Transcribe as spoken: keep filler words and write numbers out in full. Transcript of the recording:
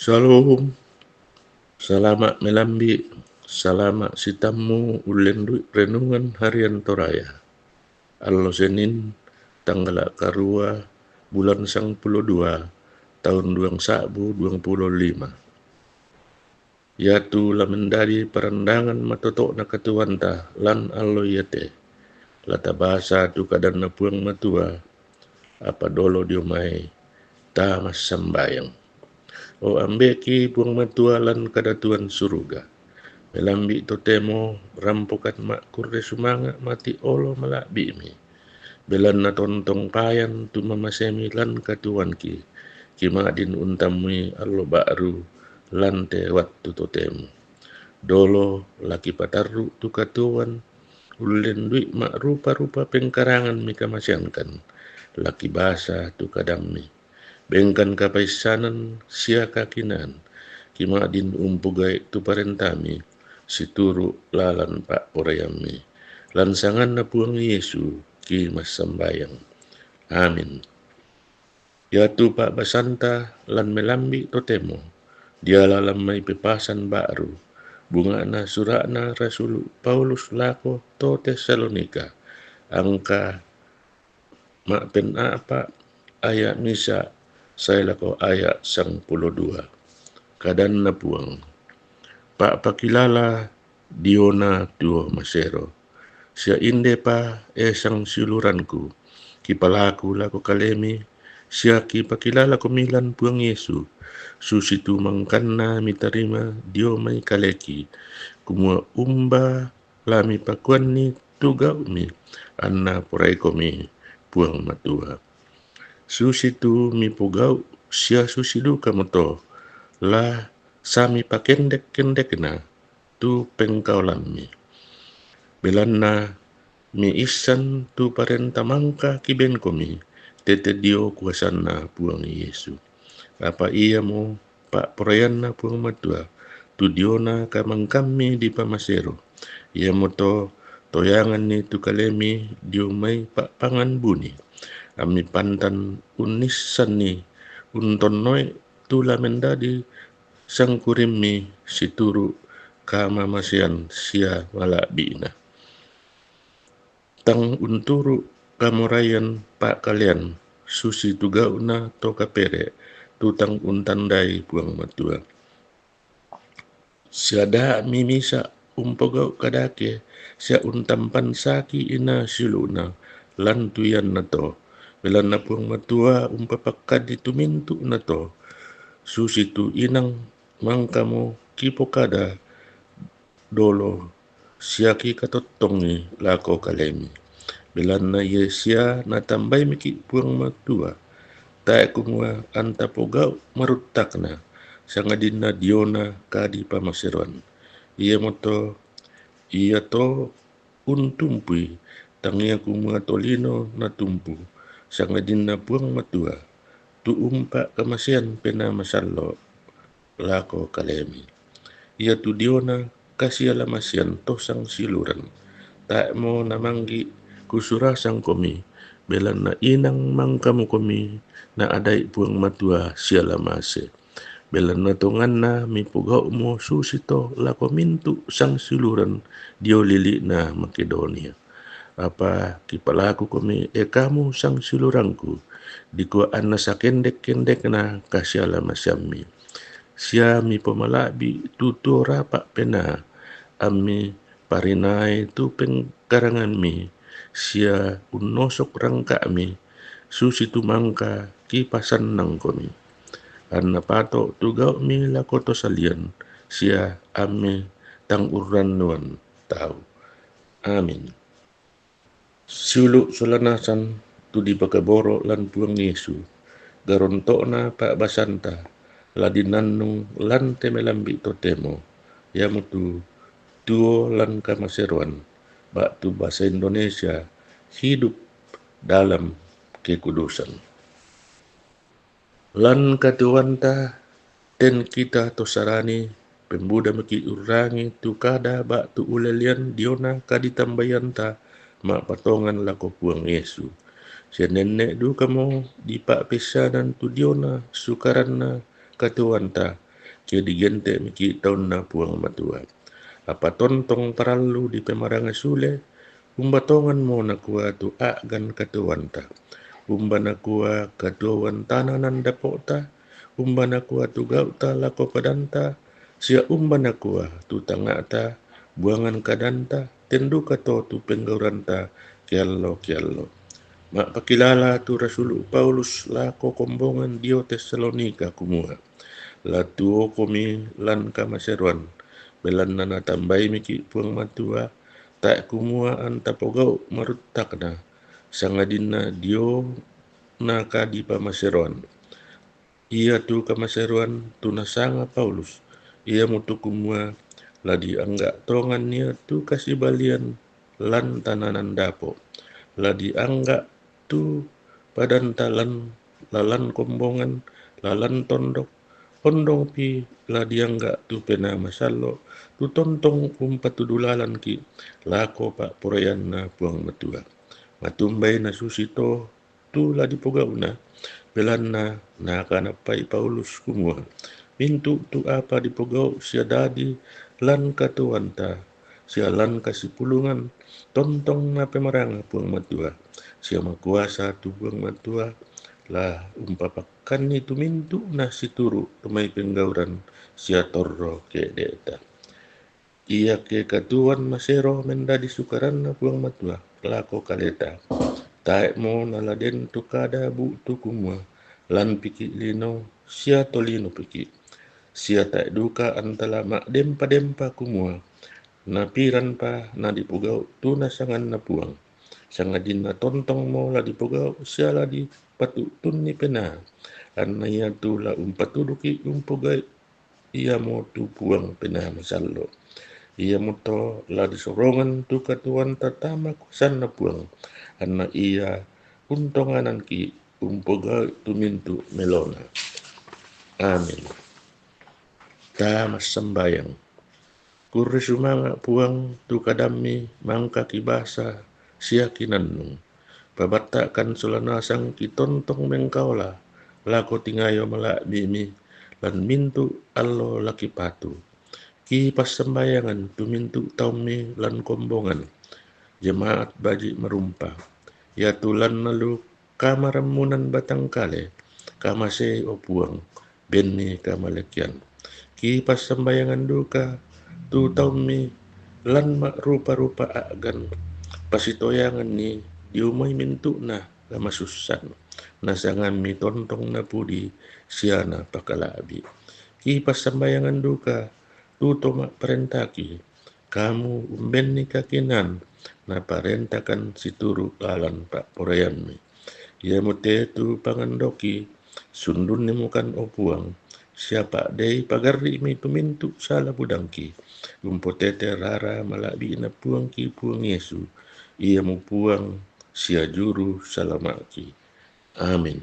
Shalom. Salama' melambi', salama' sitammu ullendu'i renungan harian Toraya. Allo Senin, tanggala' karua, bulan sangpulo dua, taun duang sa'bu duang pulo lima. Iatu la mendadi parandangan matoto'na katuoanta lan allo iate. La tabasa tu kadanNa Puang Matua, apa dolo dio mai tamassambayang. O ambeki Puang Matua lan kadatuan suruga, melambi' totemo rampokan ma'kurre sumanga' mati' olo mala'bi'mi. Belanna tontong payan tu mamasemi lan katuoanki, kima'din untammui allo ba'ru lan te wattu totemo. Dolo la kipatarru' tu katuoan, ullendu'i ma'rupa-rupa pengkarangan mikamaseankan, la kibasa tu kadammi. Bengkan kapaissanan sia kakinaan, kima'din umpogai' tu parentami, situru' lalan pa'poraiammi. Lan sanganNa Puang Yesu kimassambayang. Amin. Iatu pa'basanta lan melambi' totemo, diala lan mai pepasan ba'ru, bunga'na sura'na rasulu' Paulus lako to Tessalonika, angka ma'pena'pa' aya' misa' sae lako aya' sangpulo dua. KadanNa Puang, pa'pakilala diona tuo masero. Sia indepa, e sangsiuluranku, kipalaku lako kalemi, sia kipakilala komi lan Puang Yesu, susitu mangkanna mitarima dio mai kaleki, kumua umba la mipakuanni tu gau'mi, anna porai komi Puang Matua. Susitu mipogau' sia susi dukamoto, la samipakendek-kendekna tu pengkaolammi. Belanna miissan tu parenta mangka kibenkomi, tete dio kuasanNa Puang Yesu. Apa iamo pa'poraianNa Puang Matua, tu diona kamangkammi dipamasero. Iamoto toyanganni tu kalemi dio mai pa'pangan buni, ammi pantan unnissanni untonnoi tu la mendadi sangkurimmi situru' kamamasean sia mala'bi'na. Tang unturu' kamoraian pa'kalean, susitu gau'na to kapere', tu tang untandai Puang Matua. Sia da' mi misa' umpogau' kadake, sia untampan saki' ina siulu'na, lan tu ianna to, belanna Puang Matua umpapakkadi tu mintu'na to, susitu inang mangkamo kipokada dolo sia kikatottongi lako kalemi. Belanna iye sia natambaimiki' Puang Matua, tae' kumua anta pogau' maruttakna, sangadinna diona kadipamaseroan. Iamoto ia to untumpui, tangia kumua tolino natumpu, sangadinna Puang Matua, tu umpa'kamasean Penaa Masallo' lako kalemi. Iatu diona kasialamasean to sangsiuluran. Tae'mo namanggi' kusurasangkomi, belanna inang mangkamokomi naadai' Puang Matua sialamase. Belanna tonganna mipogau'mo susito lako mintu' sangsiuluran dio lili'na Makedonia. Apa kipalakukomi, e kamu sangsiulurangku, dikua anna sakendek-kendekna kasialamaseammi. Sia mipomala'bi' tu tuo rapa' penaa, ammi parinai tu pengkarangammi, sia unnosok rangka'mi, susitu mangka kipasannangkomi. Anna pato' tu gau'mi lako to salian, sia ammi tang urrannuan tau. Amin. Siulu' sola nasang tu dipakaboro' lan Puang Yesu, garonto'na pa'basanta, la dinannung lan te melambi' totemo, iamotu tuo lan kamaseroan, ba'tu basa Indonesia, hidup dalam kekudusan. Lan katuoanta, ten kita to sarani, pembuda maki' urrangi tu kada ba'tu ulelean diona kaditambaianta ma'patongan lako Puang Yesu. Sia nenne' dukamo dipa'peissanan tu diona sukaranna katuoanta, ke digente' miki' taunna Puang Matua. Apa tontong parallu dipemaranga sule, umba tongan mo nakua tu a'gan katuoanta. Umba nakua katuoan tananan dapo'ta, umba nakua tu gau'ta lako padanta, sia umba nakua tu tanga'ta buangan kadanta, ten duka to tu penggauranta keallo-keallo. Ma'pakilala tu rasulu' Paulus lako kombongan dio Tessalonika kumua, la tuokomi lan kamaseroan, belanna natambaimiki' Puang Matua, tae' kumua anta pogau' maruttakna, sangadinna diona kadipamaseroan. Ia tu kamaseroan tu nasanga Paulus, iamotu kumua, la diangga' tongan ia tu kasibalian lan tananan dapo', la diangga' tu padanta lan, la lan kombongan, la lan tondok, ondongpi la diangga' tu Penaa Masallo', tu tontong umpatudu lalanki' lako pa'poraianna Puang Matua. Matumbai nasusito tu la dipogau'na, belanna nakanappai Paulus kumua, mintu' tu apa dipogau' sia dadi lan katuoanta, sia lan kasipulungan, tontong napemaranga Puang Matua, sia makuasa tu Puang Matua, la umpapakkanni tu mintu'na situru' tu mai penggauran sia torro ke'de'ta. Iake katuoan masero mendadi sukaranna Puang Matua lako kaleta. Tae'mo nala den tu kada bu'tu kumua, lanpiki' lino sia tolinopiki'. Sia tae' duka anta la ma'dempa-dempa kumua, napiranpa nadipogau' tu nasanganna Puang. Sangadinna tontongmo la dipogau' sia la dipatu'tunni penaa, anna iatu la umpatuduki' umpogau' iamotu Puang Penaa Masallo'. Iamoto la disorongan tu katuoanta tama kuasanna Puang, anna ia untongananki' umpogau' tu mintu' melona. Amin. Tamassambayang. Kurre sumanga' Puang tu kadammi mangka kibasa sia kinannung. Pabatta'kan sola nasang kitontong mengkaola lako tingayo mala'bi'mi lan mintu' allo la kipatu. Kipassambayangan tu mintu' taummi lan kombongan, jemaat baji' marumpa. Iatu lan nalu kamarammunan batang kale, kamasei, o Puang, benni kamalekkian. Kipassambayangan duka tu taummi lan ma'rupa-rupa a'gan, pasitoyanganni diumoi mintu'na la masussan, nasangammi tontong napudi sia napakala'bi'. Kipassambayangan duka tu to ma'parentaki, kamu umbenni kakinaan naparentakan situru' lalan pa'poraiammi. Iamote tu pangandoki, sundunnimukan, o Puang, sia pa'dei pagarri'mi tu mintu' sala budangki. Umpotete rara mala'bi'na Puangki Puang Yesu, iamo Puang sia Juru Salama'ki. Amin.